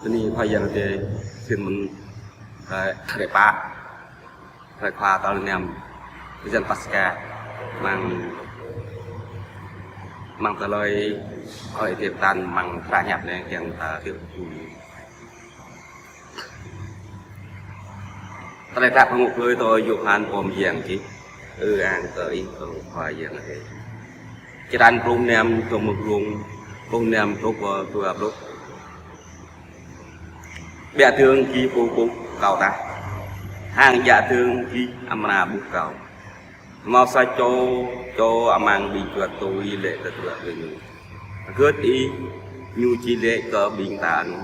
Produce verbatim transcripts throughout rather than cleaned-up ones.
Bơni Khua Yang Adai, sĭt mơ̆n, ơ, hrơi pă, hrơi Khua tal năm, bơyan Paskha, amăng, amăng tơlơi, ơi, tiap tan, amăng hră hiăp anai, kiăng ta tiap tu. Tơlơi ta pơnguk lui tui Yôhan pô mơyang čih. Ư-ang kơ Ih, ơ Khua Yang Adai. Črăn pluh năm, tơ̆ng mơ̆ng rung pluh năm truh pơ dua pluh. Biă dơ̆ng gih ƀu ƀuh Kâo tah, hăng djă dơ̆ng gih amra ƀuh Kâo. Hmâo sa čô, čô amăng ƀing juăt tui laĭ tơdruă kơ ñu: Hơgĕt Ih? Ñu či laĭ kơ ƀing ta anŭn: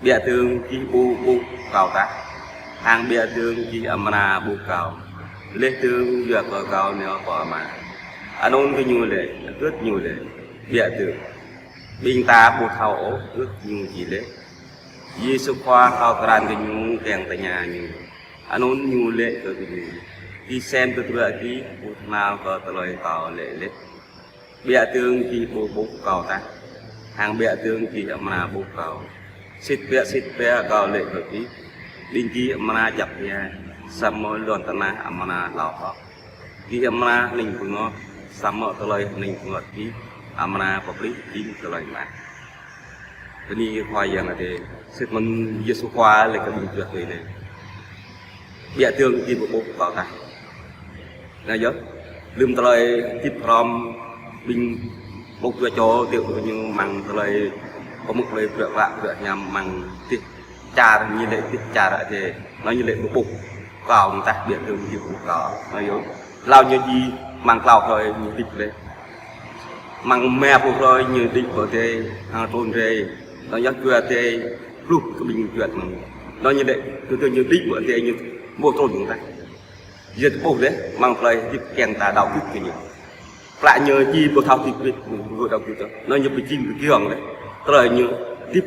Biă dơ̆ng gih ƀu ƀuh Kâo tah, hăng biă dơ̆ng gih amra ƀuh Kâo, laih dơ̆ng yua kơ Kâo nao pơ Ama. Anŭn gơñu laĭ: Hơgĕt Ñu laĭ biă dơ̆ng? Ƀing ta ƀu thâo ôh hơgĕt Ñu či laĭ. Yêsu Khua thâo krăn gơñu kiăng tơña Ñu. Anŭn Ñu laĭ kơ gơñu: Gih sem tơdruă gih ƀu tơhnal kơ tơlơi Kâo laĭ laih. Biă dơ̆ng gih ƀu ƀuh Kâo tah, hăng biă dơ̆ng gih amra ƀuh Kâo. Sĭt biă, sĭt biă Kâo laĭ kơ gih: Ƀing gih amra djăp hia, samơ̆ lŏn tơnah amra hlâo hloh. Gih amra hơning bơngot, samơ̆ tơlơi hơning bơngot gih amra pơplih jing tơlơi mơak. Bơni Khua Yang Adai, sĭt mơ̆n Yêsu Khua laĭ kơ ƀing juăt tui anai: Biă dơ̆ng gih ƀu ƀuh Kâo tah. Anai yơh, lơ̆m tơlơi hơdip hrŏm ƀing pluh dua čô, tui kơ ñu amăng tơlơi pơmŭk tơlơi bruă bruă bruă hiam amăng dêh čar, ñu laĭ dêh čar Adai. Anŭn ñu laĭ ƀu ƀuh Kâo tah, biă dơ̆ng gih ƀu ƀuh Kâo. Anai yơh, hlâo ñu djai amăng klâo hrơi ñu hơdip laih. Amăng rơma pluh hrơi ñu đĭ pơ adai, hăng trŭn rai. Anŭn yơh jua adai, pluh kơ ƀing juăt mơ̆n. Anŭn ñu laĭ, tui tui ñu đĭ pơ adai ñu ƀu trŭn mơ̆n tah. Yua ƀuh laih, amăng tơlơi hơdip kiăng ta đaŏ gưt kơ ñu. Plă ñu či ƀu thâo hơdip ƀiă, ƀu đaŏ gưt ôh. Anŭn ñu pơjing pơgiŏng laih. Tơlơi ñu hơdip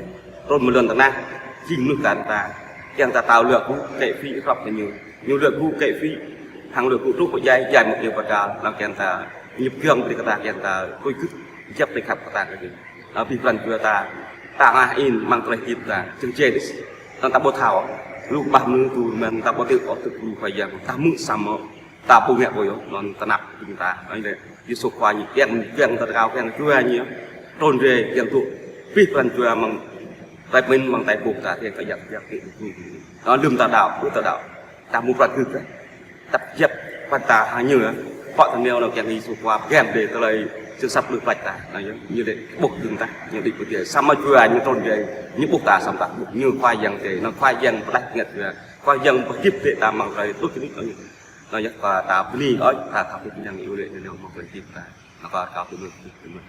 trŭn mơ̆ng lŏn tơnah, jing mơnuih kar ta. Kiăng ta thâo luă gŭ kĕ phi hrŏm kơ ñu. Ñu luă gŭ kĕ phi, hăng luă gŭ truh pơ djai, djai mơ̆ng kơ pơkal, anŭn kiăng ta, ñu pơgiŏng brơi kơ ta kiăng ta, tui gưt, djăp tơlơi khăp kơ ta kơ ñu. Anŭn abih pran jua ta, ta ngă in amăng tơlơi hơdip ta, čơ̆ng čê đih. Anŭn ta ƀu thâo, lu bah mơnuih tu mơ̆n ta ƀu tŭ ôh tŭ lu Khua Yang, ta hmư̆ samơ̆, ta ƀu ngă ƀu yơh, anŭn tơnap ƀing ta. Anŭn lĕ, Yêsu Khua ñu kiăng, kiăng ta rơkâo, kiăng jua ñu, trŭn rai, kiăng tŭ, abih pran jua amăng, tai pơmĭn amăng tai ƀuh ta, kiăng ta djăp, djăp, kiăng tŭ. Anŭn lơ̆m ta đaŏ, ƀu ta đaŏ. Ta hmâo pran kơ̆, ta djăp pran ta hăng ñu, pŏk ta nao nao kiăng Yêsu Khua, pơgiăm brơi tơlơi sĭt săp lui plač ta. Anŭn yơh, ñu đĭ ƀuh dơ̆ng tah, ñu đĭ pơ adai. Samơ̆ jua ñu trŭn rai, ñu ƀuh ta samơ̆ ta ƀu ƀuh ñu Khua Yang Adai, anŭn Khua Yang pơklaih bơngăt jua, Khua Yang pơhơdip brơi ta amăng tơlơi truh kơ anai. Anŭn yơh, ta bơni ơi, ta khăp hơdip Yang Adai, anŭn amăng tơlơi hơdip ta. Anŭn kâo, kâo bơni, bơni.